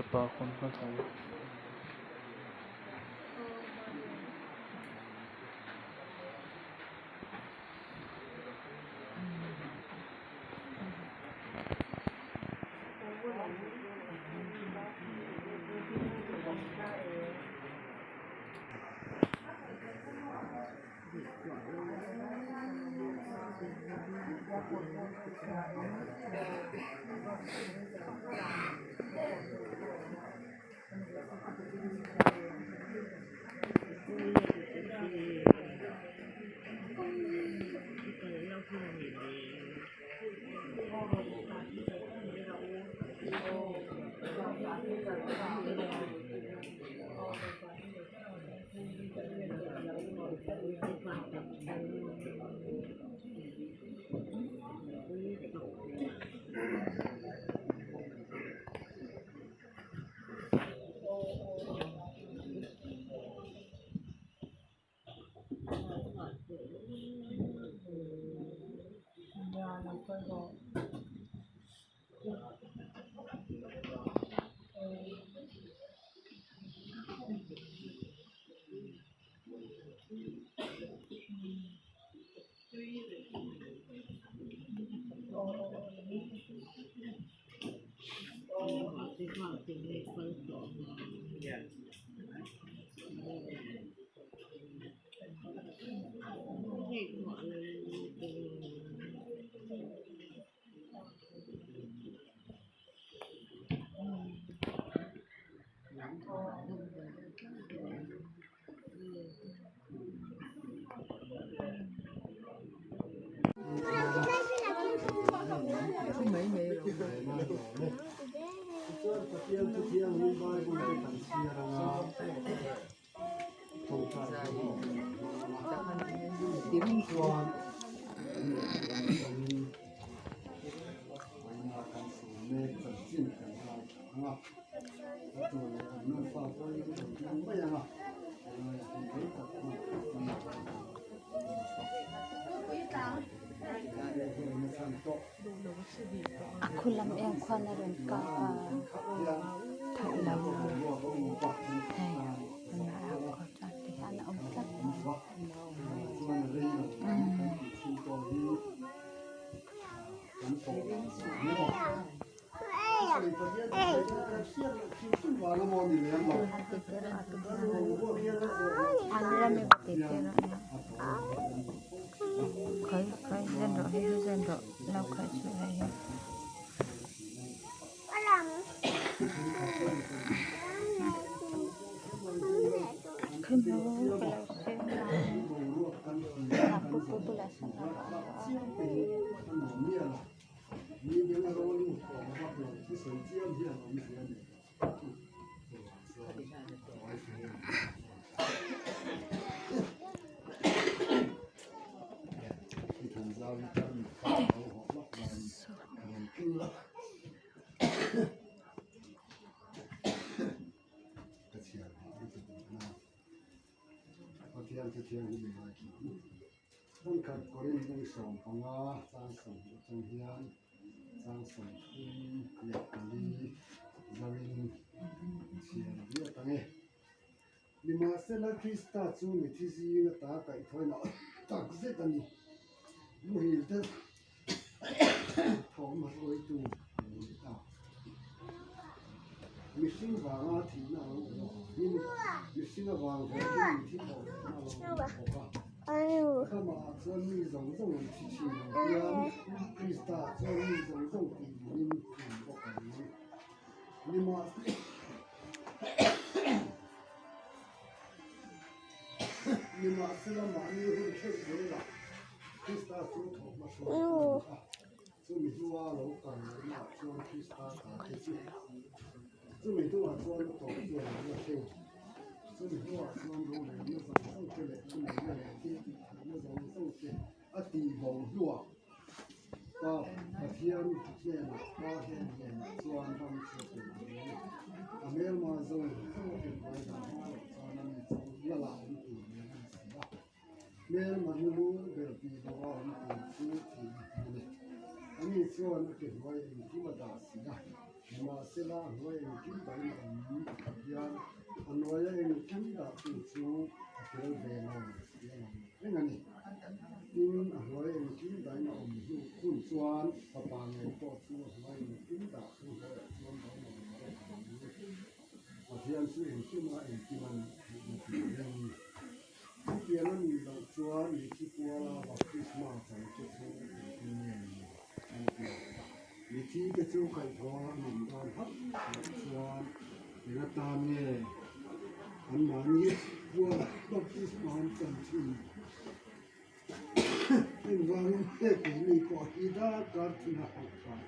Kepa khawn hma thawm. A khu lam em khuan a rawn kap a theih lo hei tunah chuan ti hian a awm tlat Nimahsela Krista chu mithi zing ata kaihthawina tak zet a ni. Muhil te thawm hruaitu a lo ni ta. Mihring vanga thihna a lo awm avangin mihring avang vangin mithi thawh thihna a lo awm bawk a. Adama-ah chuan mi zawng zawng an thi thin ang hian Krista-ah chuan mi zawng zawng tih duhin an bawk ang. Nimahsela mahni hun theih zelah Krista chu thawh hmahruai a ni a, chumi hnua lo kal lehnaah chuan Krista ta te chu chumi hnuah chuan a tawp chuan an la thleng. Chumi hnuah chuan rorelna zawng zawng te leh thuneihna leh thil tih theihna zawng zawng te a tihbo hnuah Pa Pathian hnenah Pa hlen hnenah chuan ram chu a pe ang e. A hmelma zawng zawng a pe hnuai dan hma loh chuan a mi chu lal ah awm tur nen a ni si a. Hmelma hnu ber tih bo a awm tur chu thih a ni. A ni chuan a ke hnuai engkim a dah si a. Nimahsela, a hnuai engkim dahin a awm hian a hnuaia engkim dahtu chu a tel ve lo tih a lang reng a ni. Tin, a hnuai engkim dahin a awm hnu hun chuan fapa ngei pawh chu a hnuai engkim dahtu hnuaiah chuan dahin a awm bawk ang. Pathian chu engkima engkim a nih theihna turin. Chutiang a nih loh chuan mithi puala baptisma chang te chu engtin nge ni an ti? Mithi te chu kaihthawh a awm dawn hauh loh chuan eng atan nge anmahni puala baptisma an chan thin? Engvangin nge keini pawh hi darkar thina hauhkah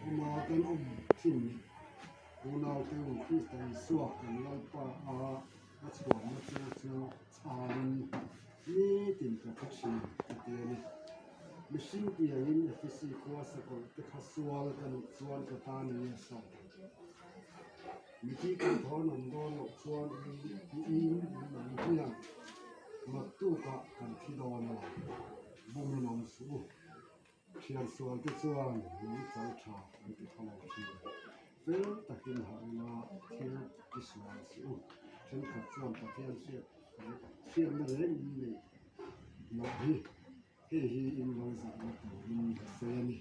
awma kan awm thin ni? Unaute u Krista Isua kan Lalpa a A chhuahna chu chu chhangin nitin ka hre thin ka ti a ni. Mihring piangin Efesi khua sakawlh te kha sual ka nih chuan ka tan eng nge sawt ang? Mithi kan thawn awm dawn loh chuan i in in ang hian naktukah kan thi dawn a lo. Bumin awm suh u. Thian sual te chuan nung chal tha an ti tho lo thin. Fel takin harh ila thil ti sual suh u. Thenkhat chuan Pathian hriat hriatna reng in neih loh hi hei hi in lo zahna turin ka sawi a ni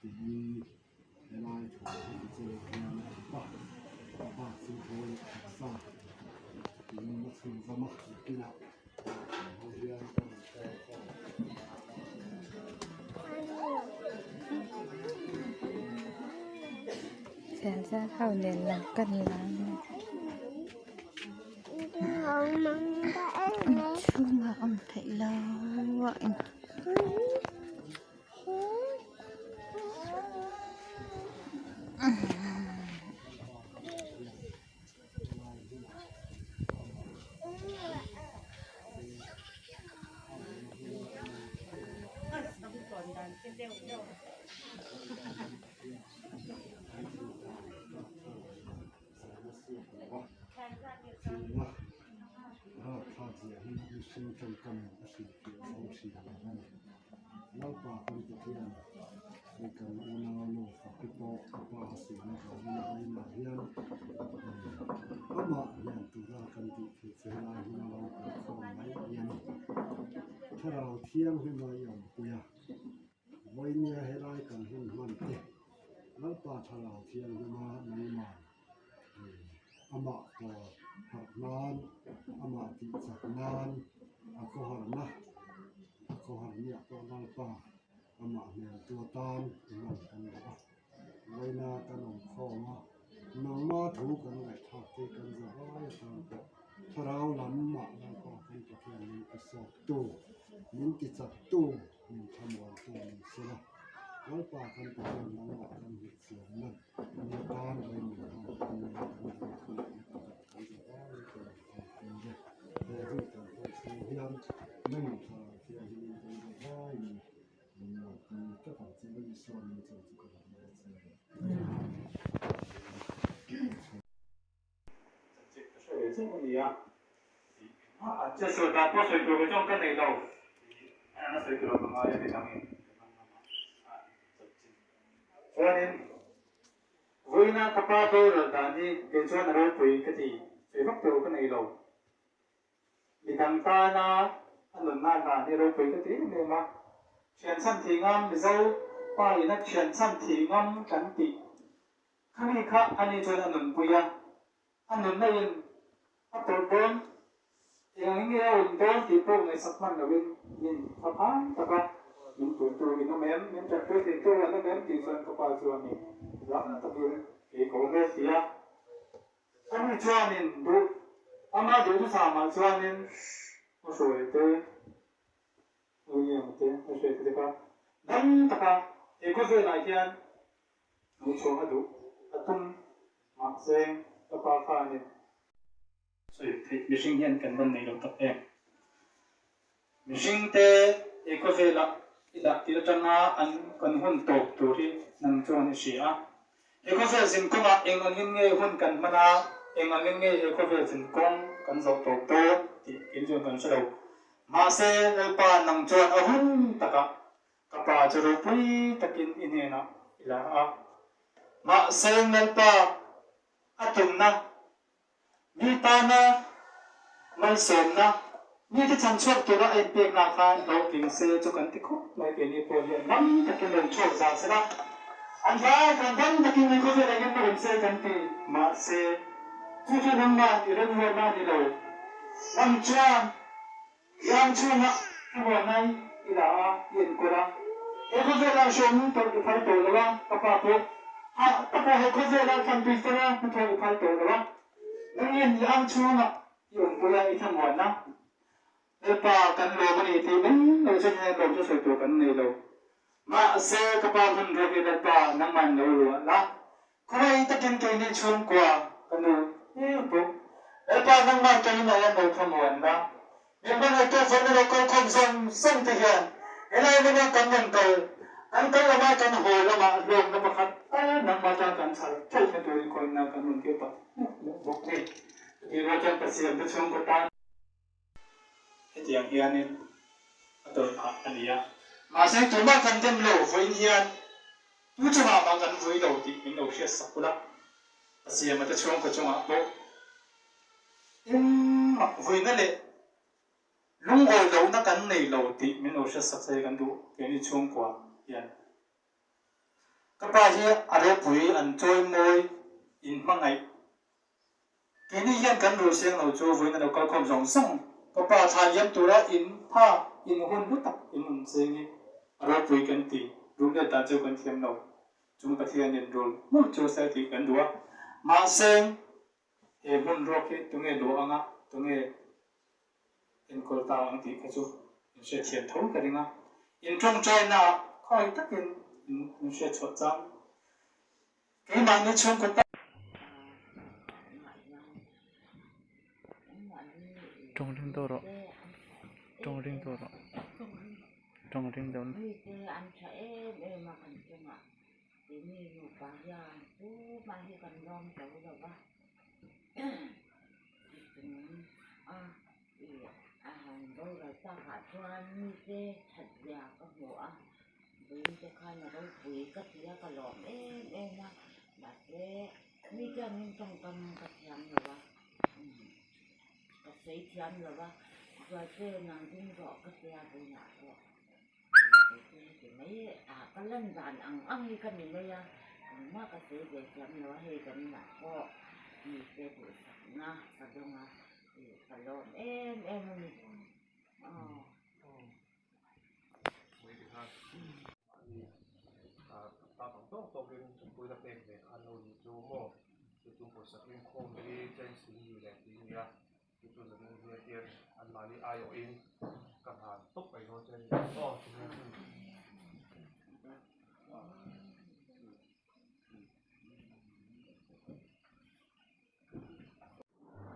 tiin helai thu hi ti che leh hian a ti pa. A bak chu tho leh taksa tiin a chhunzawm a nakinah ho hian ka rawn call khawm. Thianzar ho nen lam kan lam inchhungah awm theih loh a in. Lalpa kan Pathian, hei kan unau nu Faki pawh ka pa a suihna vangin a inah hian amah hian tura kan tih theih che helai hun a lo kal khawm mai hi a ni. Thlarau Thianghlima i awmpui a, vawinia helai kan hun hman te Lalpa Thlarau Thianghlima nangman amah pawl harh nan, amah tih chak nan a khawharna, a khawhar miah pawh Lalpa amah hmeltu atan i hman kan duh a. Vawiina kan awm khawm a, nangma thu kan ngaihthlak te kan za vai atan pawh thlarau lamah Lalpa kan Pathian min ti sawktu, min ti chaktu, min thlamuantu ni sela. Lalpa kan Pathian nangmah kan hmuh chianna ni atan vawiin min hman kan nei a, kan duh thu leh pakhat kan za vai atan kan ti e. He hun kan hman chhung hian nangin thlarau thianghlimin kan za vaiin Min lo ti tlat ang che, Lal Isua min cho chu ka lo hmu a che. Chanchin ka hre ve chauh a nia. An che sawi dan pawh sawi tur ve chuan ka nei lo. An a sawi tur ang ka ngai a ni dangin ka hman ngam a chanchin. Chuanin vawiina ka pa boral dan hi kei chuan a ropui ka ti sawi vak tur ka nei lo. Midang tana a nunna hlan hi ropui ka ti em em a, thianchhan thih ngam Mizo pa ina thianchhan thih ngam kan tih khami kha ani chuan a nunpui a, a nunna in a tawrh dawn eng ang nge a awm dawn tih pawh ngaihsak hman loin min thlaphang tak a, min puitu in awm em, min tanpui theitu an awm em tih chuan ka pa chuan in rang takin kei ka awm e ti a. Ani chuanin duh, ama duhthusam ah chuanin a hruai te, William te a hriat te kha dam taka he khawvelah hian hmuhchhuah a duh a tum mahse ka pa khanin sawi theih mihring hian kan van nei lo tak em. Mihring te he khawvelah i dah tir atanga an kan hun tawp tur hi nang chuan i hria a. He khawvel zinkawngah eng angin nge hun kan hman a, eng angin nge he khawvel zinkawng kan zawh tawp dawn tih kei chuan kan hre lo. Mahse, Lalpa nang chuan a hun takah ka pa chu ropui takin i hnenah i la a. Mahse Lalpa a tumna, mi tana malsawmna, mite chhan chhuak tura a inpekna khan hlawhtling se chu kan ti khawp mai. Keini pawh hian dam takin rawn chhuak zah se la, an vai khan dam takin ni khawvel engin awm se kan ti. Mahse chu chu nangmah i remruatna a ni lo. Nang chuan Yang chhunga i huanai i la a, i enkawl a. He khawvela hreawm tawrh i phal tawh lo a, ka pa pawh hah taka he khawvela thlantui fara hnathawh i phal tawh lo a. Nangin i ang chhunga i awmpui a, i thlamuan a. Lalpa kan lawm a ni tih mai lo chuan hian lawm chu sawi tur kan nei lo. Mahse ka pa hun rawh hi Lalpa nangman lo luah la, khawngaih takin keini chhungkua ka nu hle bawk. Lalpa nangmah keimah hian lo thlamuan la, min hmangaihtu vawiin lo kal khawm zawng zawng te hian helai hmuna kan rawn kal, kan kal lama kan haw lamah hlawkna pakhat tal nangmah tan kan chhal theihna turin khawihnna kan rawn tir tak hmuh hmuh bawk ni. Chutih rual chuan Pathian te chhungkaw tan. Hetiang hianin a tawrh phah a ni a. Mahse tumah kan dem lo vawiin hian tu chungah mah kan vui lo tih min lo hriat sak ula, a siama te chhungkaw chungah pawh engmah vuina leh lungawi lohna kan nei lo tih min lo hriat sak se kan duh keini chhungkua hian. Ka pa hi a ropui an chawimawi in hmangaih Keini hian kan rul siang lo chu vawiin a lo kal khawm zawng zawng. Ka pa thla liam tura in tha in hun hlu tak in awm cheng hi a ropui kan ti. Rul let dan chu kan thiam lo. Chung Pathianin rul hmul chu se tih kan duh a. Mahse he hmun ruak hi tunge luah anga tunge enkawl ta ang tih kha chu in hriatthiam tho ka ring a. In tawngtainaah khawi takin in hriatchhuah chang Keimahni chhungkaw tak. Tawng ring deuh rawh tawng ring deuh rawh tawng ring deuh Vawiin te khan a ropui ka ti a ka lawm em em a mahse mi chuanin tawngkam ka thiam lo a ka sawi thiam lo a Zualte nang ding rawh ka tia vawiinah pawh kei chu heti mai a ka lan dan ang ang hi ka ni mai a engmah ka sawi ve thiam lo a hei kan inah pawh mite duhsakna ka dawng a ka lawm em em a ni aw.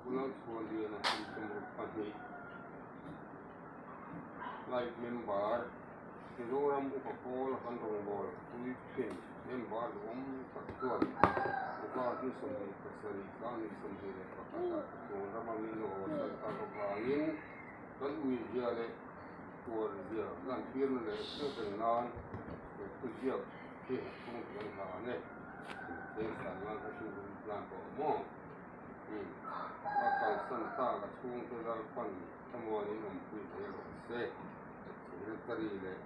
Unauchhuanliana kum 62 Life member Mizoram Upa Pawl a kan rawngbâwl pui thin member duhawm tak chuan August ni 27 sang ni 21 ah chung rama min lo haw san tak avangin kan uizia leh tuarzia lantirna leh hriatreng nan he thuziak hi a chhung tih an hlan e. Chengsan nan ka hring hun plan tawh maw? Umm. A kalsan tak a chhungte Lalpan thlamuanin awmpui zel rawh se. Secretary leh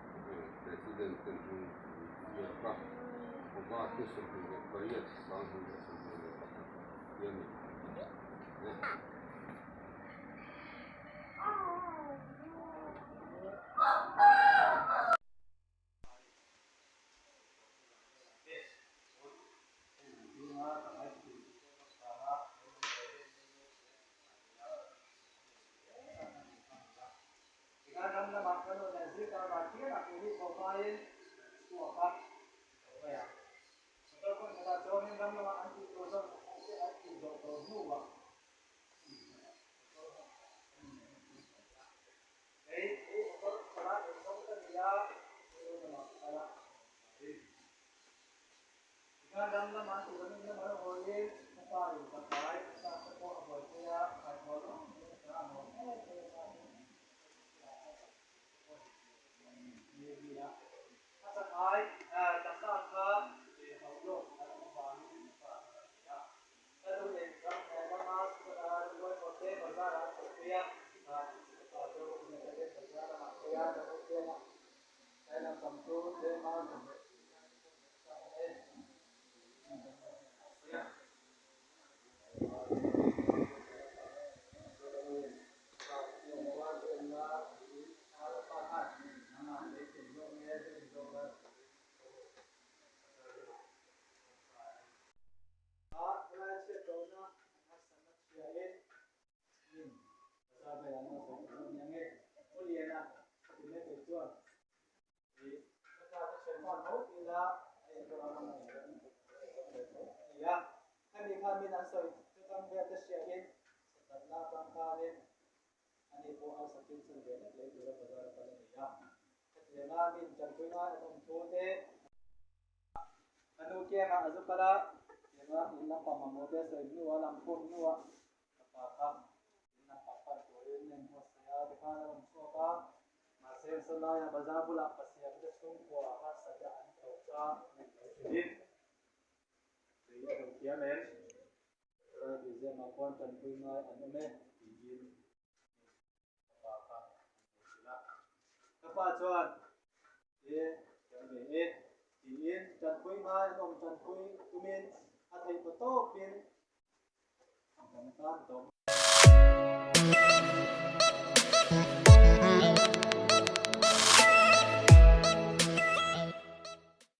President ten hming an ziak a, August ni 28, 2021 hi a ni. Ani pawh arsa tin chan ve lek lei tura bazar a kal a ni a. Hetianga mi intanpui ngai an awm thu te, ka nu kiangah a zu kal a, tianga in lampang mamawh te a sawi hnuah lamkhum hnuah ka pa kha in lampang pan turin a inbuatsaih a, tikhan a rawn chhuak a, mahse sawlaia bazar bulah pasiam te chhungkua harsatna an tawh kha min lo hrilhin tui a rawn thiam em? Rai Museum-ah khuan tanpui ngai an awm e tiin ka pa kha an lo hrilh a. Ka pa chuan, E, tel ve e tiin tanpui ngai an awm tanpui tumin a theih paw tawpin an kan tan tawp.